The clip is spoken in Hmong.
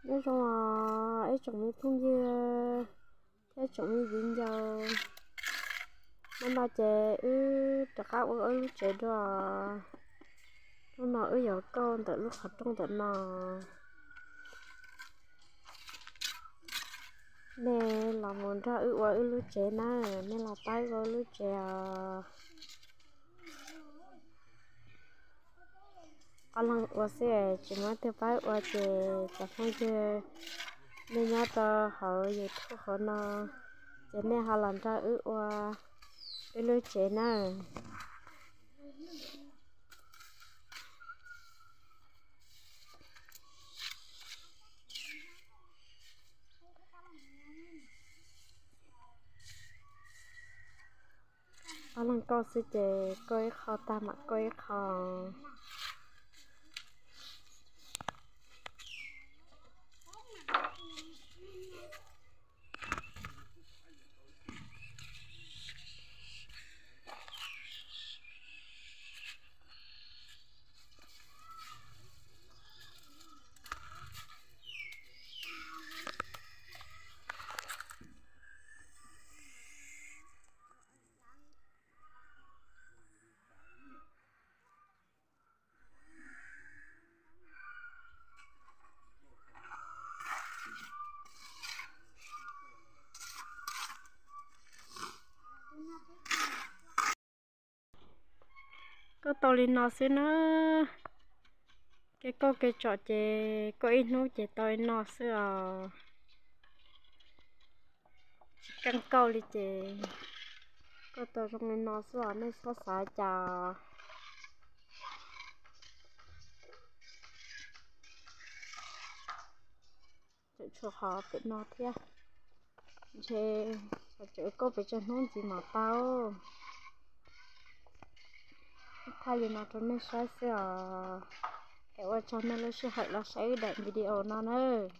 Nyob zoo os ib tsoom me phooj ywg thiab tsoom me viv ncaus, hnub no ces wb rov qab ua wb lub tsev dua. Hnub no wb yuav kauj ntawm lub qhov rooj ntawm no. Nej los mus nrog wb ua wb lub tsev na, nej los pab wb ua wb lub tsev os. Ob leeg ua xwb tsis muaj leej twg pab ua ces cov phooj ywg nej nyob rau hauv YouTube hauv no ces nej ho los nrog wb ua wb lub tsev na. Ob leeg kauj xwb ces kauj ib qho tag mam kauj ib qho. Kauj tau li no xwb na. Kev kauj kev tsom ces kauj ib hnub ces tau li no xwb os. Tsis keej kauj li ces kauj tau zoo li no xwb os, nej txhob xav cas. Tseem tshuav qhov pem no thiab, ntshe tseem kauj pes tsawg hnub ntxiv mam tau. Thaij li no rau nej saib xwb os. Es ua tsaug nej lub sij hawm los saib daim video no nawb.